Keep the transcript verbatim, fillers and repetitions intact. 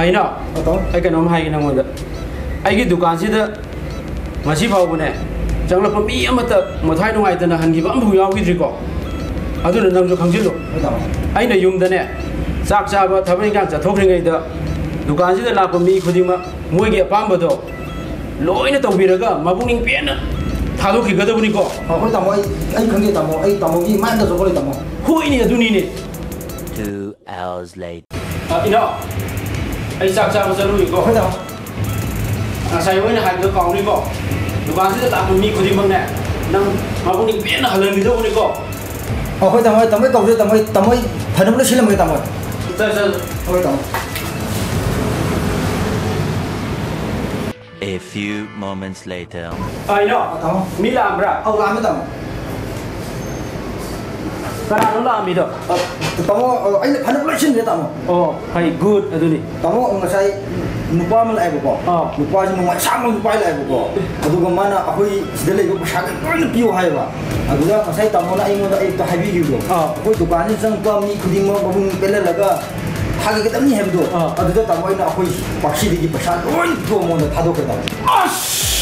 ꯑꯩꯅ ꯑꯩ ꯀꯩꯅꯣꯝ ꯍꯥꯏꯒꯦ ꯅꯪꯉꯣꯟꯗ꯫ ꯑꯩꯒꯤ ꯗꯨꯀꯥꯟꯁꯤꯗ ꯉꯁꯤ ꯐꯥꯎꯕꯅꯦ, ꯆꯪꯂꯛꯄ ꯃꯤ ꯑꯃꯠꯇ ꯃꯊ꯭ꯋꯥꯏ ꯅꯨꯡꯉꯥꯏꯇꯅ ꯍꯟꯈꯤꯕ ꯑꯃꯐꯥꯎ ꯌꯥꯎꯈꯤꯗ꯭ꯔꯤꯀꯣ꯫ ꯑꯗꯨꯅ ꯅꯪꯁꯨ ꯈꯪꯖꯤꯜꯂꯨ꯫ ꯍꯣꯏ, ꯇꯥꯃꯣ꯫ ꯑꯩꯅ ꯌꯨꯝꯗꯅꯦ, ꯆꯥꯛ ꯆꯥꯕ, ꯊꯕꯛ ꯏꯟꯈꯥꯡ ꯆꯠꯊꯣꯛꯈ꯭ꯔꯤꯉꯩꯗ ꯗꯨꯀꯥꯟꯁꯤꯗ ꯂꯥꯛꯄ ꯃꯤ ꯈꯨꯗꯤꯡꯃꯛ ꯃꯣꯏꯒꯤ ꯑꯄꯥꯝꯕꯗꯣ ꯂꯣꯏꯅ ꯇꯧꯕꯤꯔꯒ ꯃꯕꯨꯛꯅꯤꯡ ꯄꯦꯟꯅ ꯊꯥꯗꯣꯛꯈꯤꯒꯗꯕꯅꯤꯀꯣ꯫ ꯑ, ꯍꯣꯏ, ꯇꯥꯃꯣ, ꯑꯩ, ꯑꯩ ꯈꯪꯖꯩ, ꯇꯥꯃꯣ꯫ ꯑꯩ ꯇꯥꯃꯣꯒꯤ ꯃꯥꯏ ꯑꯝꯇ ꯆꯣꯛꯍꯜꯂꯣꯏ, ꯇꯥꯃꯣ꯫ ꯍꯣꯏꯅꯦ, ꯑꯗꯨꯅꯤꯅꯦ꯫ Two hours later. ꯑ, ꯏꯅꯥꯎ, ꯑꯩ ꯆꯥꯛ ꯆꯥꯕ ꯆꯠꯂꯨꯒꯦꯀꯣ꯫ ꯍꯣꯏ, ꯇꯥꯃꯣ꯫ ꯉꯁꯥꯏ ꯑꯩꯅ ꯍꯥꯏꯕꯗꯣ ꯀꯥꯎꯅꯤꯀꯣ꯫ ꯗꯨꯀꯥꯟꯁꯤꯗ ꯂꯥꯛꯄ ꯃꯤ ꯈꯨꯗꯤꯡꯃꯛꯅꯦ, ꯅꯪ ꯃꯕꯨꯛꯅꯤꯡ ꯄꯦꯟꯅ ꯍꯜꯍꯟꯕꯤꯗꯧꯕꯅꯤꯀꯣ꯫ ꯑ, ꯍꯣꯏ, ꯇꯥꯃꯣ, ꯍꯣꯏ, ꯇꯥꯃꯣ, ꯑꯩ ꯀꯥꯎꯖꯩ, ꯇꯥꯃꯣ, ꯑꯩ, ꯇꯥꯃꯣ, ꯑꯩ ꯐꯅꯕ ꯂꯣꯏꯁꯤꯜꯂꯝꯃꯒꯦ, ꯇꯥꯃꯣ꯫ ꯆꯠ, ꯆꯠ꯫ ꯍꯣꯏ, ꯇꯥꯃꯣ꯫ A few moments later. ꯑ, ꯏꯅꯥꯎ, ꯑ, ꯇꯥꯃꯣ꯫ ꯃꯤ ꯂꯥꯛꯑꯝꯕ꯭ꯔꯥ? ꯑꯧ, ꯂꯥꯛꯑꯝꯃꯦ, ꯇꯥꯃꯣ꯫ ꯀꯅꯥꯅꯣ ꯂꯥꯛꯑꯝꯃꯤꯗꯣ? ꯑ, ꯇꯥꯃꯣ, ꯑ, ꯑꯩꯅ ꯐꯅꯕ ꯂꯣꯏꯁꯤꯟꯈ꯭ꯔꯦ, ꯇꯥꯃꯣ꯫ ꯑꯣ, ꯐꯩ, good, ꯑꯗꯨꯅꯤ꯫ ꯇꯥꯃꯣ, ꯉꯁꯥꯏ ꯅꯨꯄꯥ ꯑꯃ ꯂꯥꯛꯑꯦꯕꯀꯣ꯫ ꯑꯥ꯫ ꯅꯨꯄꯥꯁꯤ ꯅꯨꯡꯉꯥꯏ ꯁꯥꯡꯕ ꯅꯨꯄꯥ ꯂꯥꯛꯑꯦꯕꯀꯣ꯫ ꯑꯗꯨꯒ ꯃꯥꯅ ꯑꯩꯈꯣꯏ ꯁꯤꯗ ꯂꯩꯕ ꯄꯩꯁꯥꯒ ꯂꯣꯏꯅ ꯄꯤꯌꯨ ꯍꯥꯏꯌꯦꯕ꯫ ꯑꯗꯨꯗ ꯉꯁꯥꯏ ꯇꯥꯃꯣꯅ ꯑꯩꯉꯣꯟꯗ ꯑꯌꯨꯛꯇ ꯍꯥꯏꯕꯤꯈꯤꯕꯗꯣ, ꯑꯥ꯫ ꯑꯩꯈꯣꯏ ꯗꯨꯀꯥꯟꯁꯤꯗ ꯆꯪꯉꯛꯄ ꯃꯤ ꯈꯨꯗꯤꯡꯃꯛ ꯃꯕꯨꯡ ꯄꯦꯜꯍꯜꯂꯒ ꯊꯥꯒꯠꯀꯗꯕꯅꯤ ꯍꯥꯏꯕꯗꯣ, ꯑꯥ꯫ ꯑꯗꯨꯗ ꯇꯥꯃꯣ ꯑꯩꯅ ꯑꯩꯈꯣꯏ ꯄꯥꯛꯁꯤꯗꯒꯤ ꯄꯩꯁꯥ ꯂꯣꯏ ꯄꯨꯊꯣꯛꯑ ꯃꯉꯣꯟꯗ ꯊꯥꯗꯣꯛꯈ꯭ꯔꯦ, ꯇꯥꯃꯣ꯫ ꯑꯁ!